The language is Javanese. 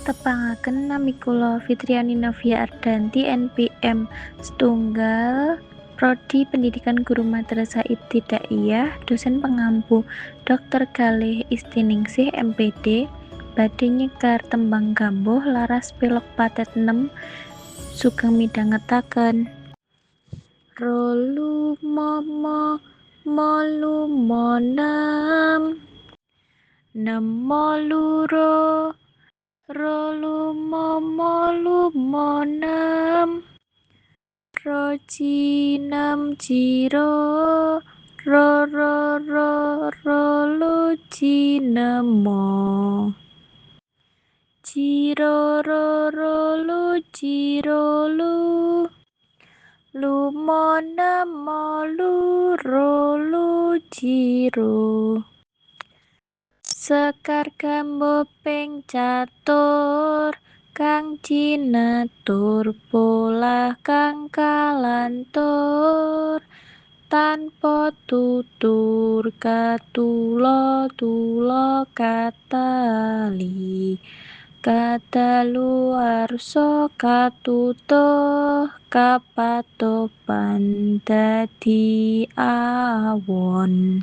Tepangaken, nami kula Fitriani Novia Ardanti, NPM setunggal, Prodi Pendidikan Guru Madrasah Ibtidaiyah, dosen pengampu Dr. Galih Istiningsih MPD, badhe nyekar tembang gambuh laras pelog patet 6. Sugeng midhangetaken. Ro limo mo mo limo nem, nem mo loro, ro limo mo limo nem, ro ji nem ji ro, ro ro ro ro lu ji nem mo, ji ro ro ro lu ji ro lu, lu mo nem mo lu ro lu ji ro. Sekar gambuh ping catur kang jinatur, polah kang kalantur, tanpa tutur katula tula katali, kadaluwarsa katutuh kapatoban dadi awon.